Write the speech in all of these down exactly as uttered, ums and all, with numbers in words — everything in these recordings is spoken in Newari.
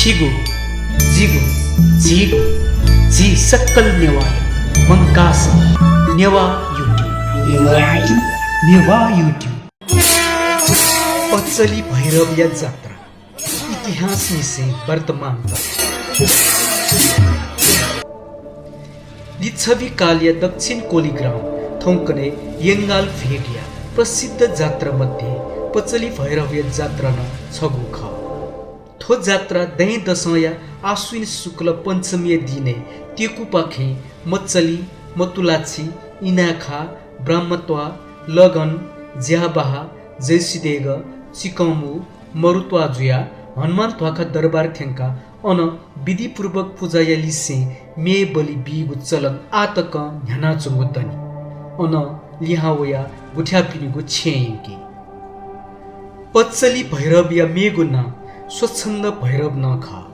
जिगु, जिगु, झीगु, झी सकल नेवाःया मंकाः सः नेवाः YouTube। नेवाः YouTube। पचली भैरवया जात्रा। इतिहासनिसें वर्तमान तक। लिच्छवि कालया दक्षिण कोलिग्राम थौंकन्हय् यंगाल भेगया प्रसिद्ध जात्रा मध्ये पचली भैरवया जात्रा नं छगू खः। थ्व जात्रा दँय् दसंया आश्विन शुक्ल पञ्चमीया दिनय् तेकुपाखें मचली, मतुलाछि, इनाखा, ब्राह्मत्वाः, लगन, ज्याबाहा, जैसिदेग, चिकंमू, मरुत्वाः जुयाः हनुमान ध्वाखा दरबार थ्यंकाः अन विधिपूर्वक पुजाया लिसें म्ये बलि बीगु चलन आः तकं न्ह्यानाच्वंगु दनि। अन लिहां वयाः गुथ्याःपिनिगु छेँय् यंकी। पचली भैरवया मेगु नां स्वच्छन्द भैरव नं खः।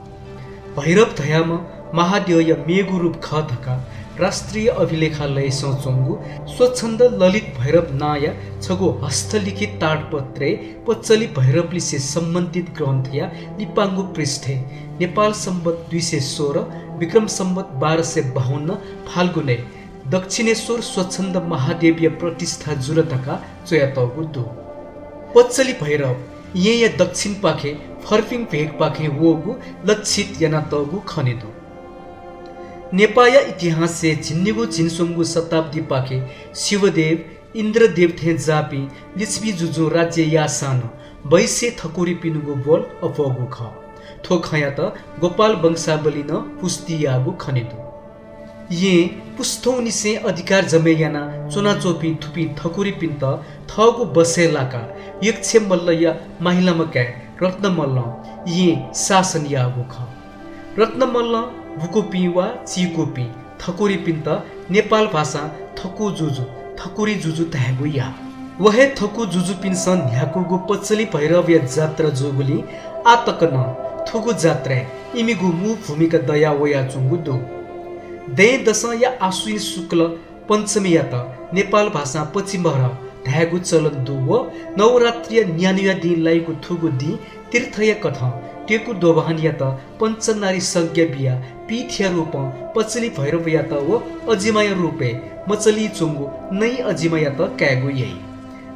भैरव धयाम्ह महाद्यःया मेगु रूप खः धकाः राष्ट्रिय अभिलेखालयसं च्वंगु स्वच्छन्द ललित भैरव नांया छगू हस्तलिखित ताडपत्रय् पचली भैरवलिसे सम्बन्धित ग्रन्थया लिपांगु पृष्ठय् नेपाल सम्बत दुई सय सोह्र, विक्रम सम्बत बाह्र सय बाहन्न फाल्गुनय् दक्षिणेश्वर स्वच्छन्द महादेवया प्रतिष्ठा जुल धकाः च्वयातःगु दु। पचली भैरव येँया दक्षिणपाखे फर्पिङ भेगपाखें वःगु लक्षित यानातःगु खने दु। नेपाःया इतिहासय् झिंनिगू झिंस्वंगू शताब्दीपाखे शिवदेव, इन्द्रदेव थें जाःपिं लिच्छवि जुजुं राज्य याःसां नं बैश्य थकुरिपिनिगु ब्वल अप्वःगु खः। थ्व खँयात गोपाल वंशावलीं नं पुष्टि याःगु खने दु। येँ पुस्‍थौंनिसें अधिकार जमय् यानाः च्वनाच्वंपिं थुपिं थकुरिपिन्‍त थःगु बसय् लाकाः यक्षय मल्‍लया माहिलाम्ह काय् रत्नमल्‍लं येँ शासन याःगु खः। रत्नमल्‍लं बुकूपिं वा चीकूपिं थकुरिपिन्‍त नेपाल भाषां थकु जुजु, थकुरि जुजु धायेगु याः। व हे थकु जुजुपिन्‍सं न्‍ह्याकूगु पचली भैरवया जात्रा जूगुलिं आः तक नं थुगु जात्राय् इमिगु मू भूमिका दया वयाच्वंगु दु। दँय् दसंया आश्विन शुक्ल पञ्चमीयात नेपाल भाषां पचिमहर धायेगु चलन दु व नवरात्रिया न्‍यान्‍हुया दिं लाइगु थुगु दिं तीर्थया कथं तेकु दोभानयात पञ्चनारी संज्ञा बियाः पीठया रूपं पचली भैरवयात व अजिमाया रूपय् मचली च्वंगु नइ अजिमायात कायेगु याइ।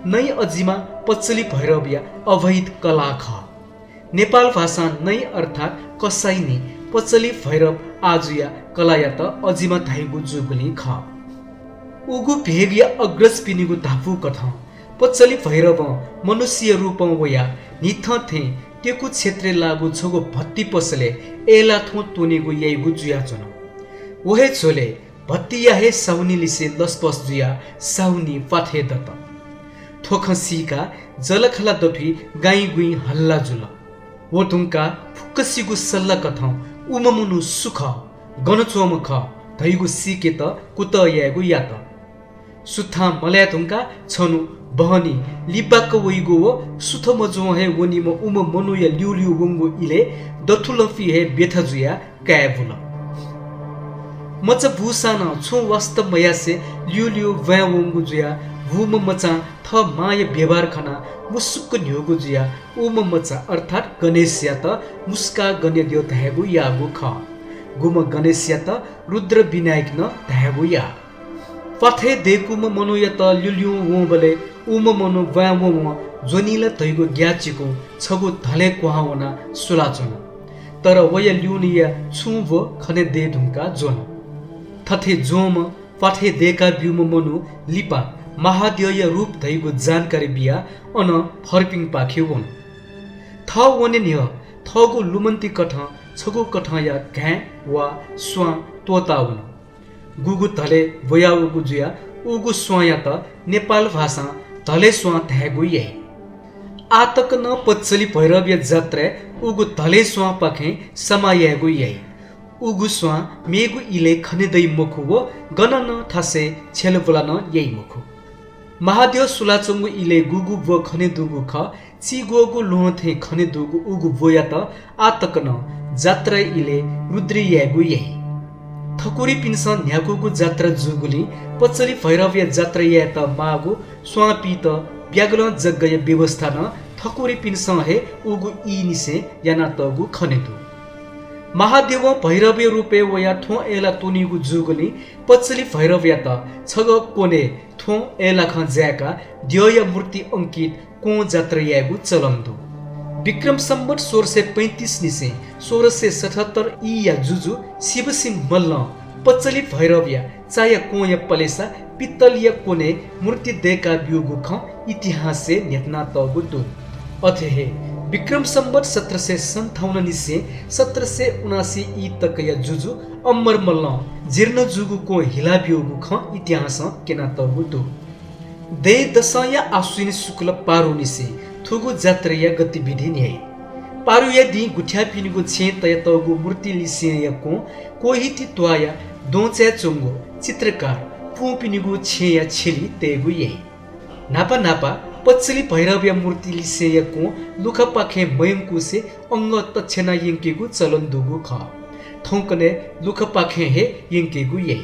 नइ अजिमा पचली भैरवया अवैध कलाः खः। नेपाल भाषां नइ अर्थात् कसाइ नि पचली भैरव आः जुया कलाःयात अजिमा धाइगु जूगुलिं खः। उगु भेगया अग्रजपिनिगु धापू कथं पचली भैरवं मनुष्यया रूपं वयाः न्‍हिथं थें तेकु क्षेत्रय् लाःगु छगू भत्ती पसलय् अय्‌लाः थ्वँ त्वनेगु याइगु जुयाच्वन। व हे झ्वलय् भत्तीया हे साहुनीलिसे लसपस जुयाः साहुनी प्वाथय् दत। थ्व खँ सीकाः जःलाखःला दथुइ गाइँगुइँ हल्‍ला जुल। व धुंकाः फुक्‍कसिगु सल्‍लाह कथं उम्‍ह मनू सु खः, गन च्‍वंम्‍ह खः धइगु सीकेत कुतः यायेगु यात। सुथां मलाये धुंकाः छन्‍हु बहनी लिबाक्‍क वइगु व सुथ मजूं हे वनीम्‍ह उम्‍ह मनूया ल्‍यूल्‍यू वंगु इलय् दथुलंफि हे ब्‍यथा जुयाः काये बुल। मचा बूसां नं छुं वास्‍ता मयासें ल्‍यूल्‍यू ब्‍वाँय् वंगु जुयाः बूम्‍ह मचां थः मांया व्यवहार खनाः मुसुक्‍क न्‍ह्यःगु जुयाः उम्‍ह मचा अर्थात् गणेशयात मुस्‍काः गनेद्यः धायेगु याःगु खः। गुम्‍ह गणेशयात रुद्र विनायक नं धायेगु याः। प्‍वाथय् दय्‌कूम्‍ह मनूयात ल्‍यूल्‍यूं वंबलय् उम्‍ह मनू ब्‍वाँय् वंवं ज्‍वनी ला धइगु ग्‍याःचिकुं छगू धलय् क्‍वहां वनाः सुलाच्‍वन। तर वया ल्‍यूनेया छुं ब्‍व खने दये धुंकाः ज्‍वन। थथे ज्‍वंम्‍ह प्‍वाथय् दय्‌का ब्‍यूम्‍ह मनू लिपा महाद्यःया रूप धइगु जानकारी बियाः अन फर्पिङपाखे वन। थः वने न्‍ह्यः थःगु लुमन्ति कथं छगू कथंया घाँय् वा स्वां त्‍वःतावन। गुगु धलय् ब्‍वयावःगु जुयाः उगु स्वांयात नेपाल भाषां धलय् स्वां धायेगु याइ। आः तक नं पच्चली भैरवया जात्राय् उगु धलय् स्वांपाखें समाः यायेगु याइ। उगु स्वां मेगु इलय् खने दइ मखु व गन नं थासय् छ्यलाबुला नं याइ मखु। महाद्यः सुलाच्वंगु इलय् गुगु ब्व खने दुगु खः, चिग्वःगु ल्वहं थें खने दुगु उगु ब्वयात आः तक नं जात्रा इलय् रुद्री यायेगु याइ। थकुरिपिन्सं न्ह्याकूगु जात्रा जूगुलिं पच्चली भैरवया जात्रा यायेत माःगु स्वां पीत ब्यागलं जग्गाया व्यवस्था नं थकुरिपिन्सं हे उगु ई निसें यानातःगु खने दु। महादेवं भैरवया रूपय् वयाः थ्वँ अय्‌ला त्वनीगु जूगुलिं पच्चली भैरवयात छगः कोनय् थ्वँ अय्‌लाखं जाय्‌काः द्यःया मूर्ति अंकित क्वँ जात्रा यायेगु चलन दु। विक्रम सम्वत सोह्र सय पैंतिस निसें सोह्र सय सतहत्तर ईया जुजु शिवसिंह मल्लं पच्चली भैरवया चाया क्वँया पलेसा पित्तलया कोनय् मूर्ति दय्‌का ब्यूगु खँ इतिहासय् न्ह्यथनातःगु दु। अथे हे विक्रम सम्वत सत्र सय सन्ठाउन्न निसें सत्र सय उनासी ई तकया जुजु अम्बर मल्लं जीर्ण जूगु क्वँ हिला ब्यूगु खँ इतिहासं क्यनातःगु दु। दँय्‌दसंया आश्विन शुक्ल पारुनिसें थुगु जात्राया गतिविधि न्ह्याइ। पारुया दिं गुथ्याःपिनिगु छेँय् तयातःगु मूर्ति लिसेंया क्वँ कोहिति त्वाःया द्वँचाय् च्वंगु चित्रकार पुंपिनिगु छेँया छेलिइ तयेगु याइ। न्हापा न्हापा पच्चली भैरवया मूर्ति लिसेंया क्वँ लुखापाखें मयंकुसे अंगः तछ्याना यंकेगु चलन दुगु खः। थौंकन्हय् लुखापाखें हे यंकेगु याइ।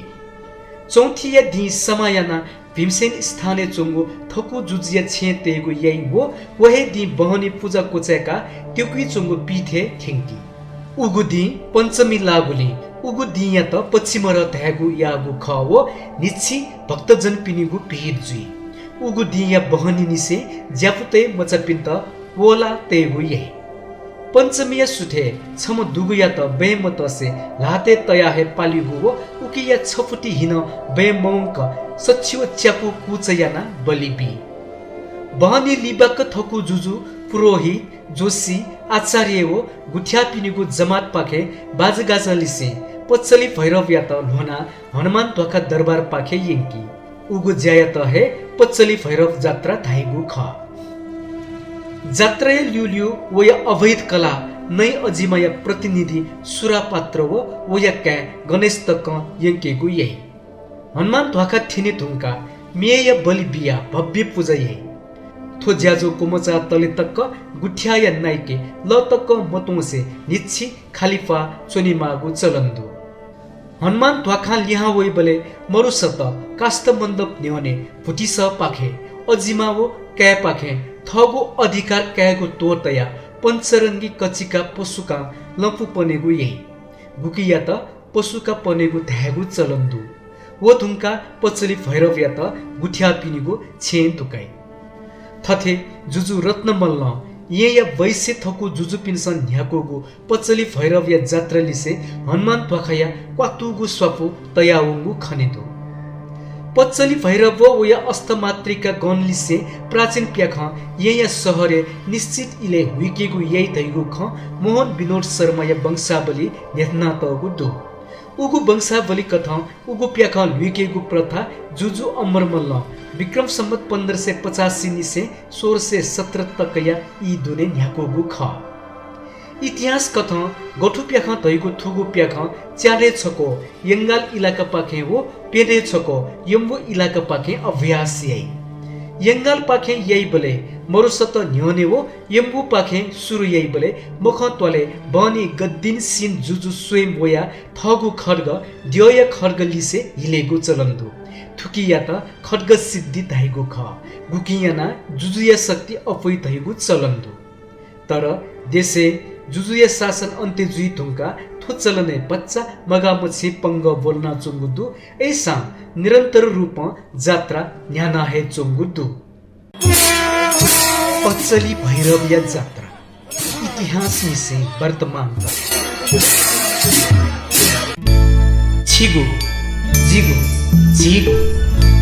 चौंथिया दिं समाः यानाः भीमसेन स्थानय् च्वंगु थकु जुजुया छेँय् तयेगु याइ व व हे दिं बहनी पुजा क्वचाय्‌काः त्युकुइ च्वंगु पीठय् थ्यंकी। उगु दिं पञ्चमी लाःगुलिं उगु दिंयात पच्छिमरः धायेगु याःगु खः व न्हिच्छि भक्तजनपिनिगु भिड जुइ। उगु दिंया बहनीनिसें ज्यापुतय् मचापिन्त ओला तयेगु याइ। पञ्चमीया सुथय् छम्ह दुगुयात बँय् मतसे ल्हातय् तयाः हे पालिगु व उकिया छफुति हि नं बँय् मवंक सछि व च्याकू कुचा यानाः बलि बी। बहनी लिबाक्क थकु जुजु, पुरोहित, जोशी, आचार्य व गुथ्याःपिनिगु जमातपाखें बाजागाजालिसें पच्चली भैरवयात ल्ह्वनाः हनुमान ध्वाखा दरबारपाखे यंकी। उगु ज्यायात हे पच्चली भैरव जात्रा धाइगु खः। जात्राया ल्यूल्यू वया अवैध कलाः नँय् अजिमाया प्रतिनिधि सुरापात्र व वया काय् गणेश तकं यंकेगु याइ। हनुमान ध्वाखा थ्यने धुंकाः म्येया बलि बियाः भव्य पुजा याइ। थ्व ज्याझ्वः क्वमचाः तले तक गुथ्याःया नाइके लः तकं मतुंसे न्हिच्छि खालि प्वाः च्वनेमाःगु चलन दु। हनुमान ध्वाखां लिहां वइबलय् मरुसत काष्ठमण्डप न्ह्यःने भुतिसःपाखें अजिमा व काय्‌पाखें थःगु अधिकार कायेगु त्वःतयाः पञ्चरंगी कचिका पसुकां लँपु पनेगु याइ। गुकियात पसुका पनेगु धायेगु चलन दु। व धुंकाः पच्चली भैरवयात गुथ्याःपिनिगु छेँय् दुकाइ। थथे जुजु रत्नमल्लं येँया बैसे थकु जुजुपिन्सं न्ह्याकूगु पच्चली भैरवया जात्रालिसे हनुमान ध्वाखाया क्वातुगु स्वापु तयावंगु खने दु। पच्चली भैरव व वया अष्टमातृका गणलिसें प्राचीन प्याखं येँया शहरय् निश्चित इलय् हुइकेगु याइ धइगु खँ मोहन विनोद शर्माया वंशावली न्ह्यथनातःगु दु। उगु वंशावली कथं उगु प्याखं ल्हुइकेगु प्रथा जुजु अम्बर मल्लं विक्रम सम्वत पन्ध्र सय पचासी निसें सोह्र सय सत्र तकया ई दुने न्ह्याकूगु खः। इतिहास कथं गथु प्याखं धइगु थुगु प्याखं च्यादँय् छक्वः यंगाल इलाकापाखें व प्यदँय् छक्वः यम्बु इलाकापाखें अभ्यास याइ। यंगालपाखें याइबलय् मरुसत न्ह्यःने व यम्बुपाखें सुरु याइबलय् मखं त्वालय् बहनी गद्दिन सिन जुजु स्वयं वयाः थःगु खड्ग द्यःया खड्गलिसे हिलेगु चलन दु। थुकियात खड्ग सिद्धि धाइगु खः। गुकिं यानाः जुजुया शक्ति अप्वइ धइगु चलन दु। तर देशय् जुजुया शासन अन्त्य जुइ धुंकाः थ्व चलनय् भचा मगाःमछि पंगः ब्वलनाच्वंगु दु। अय्‌सां निरन्तर रूपं जात्रा न्ह्याना हे च्वंगु दु। पच्चली भैरवया जात्रा। इतिहासनिसें वर्तमान तक। छिगु, जिगु, झीगु,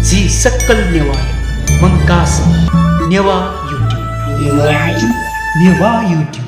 झी सकल नेवाःया मंकाः सः नेवाः YouTube। नेवाः YouTube।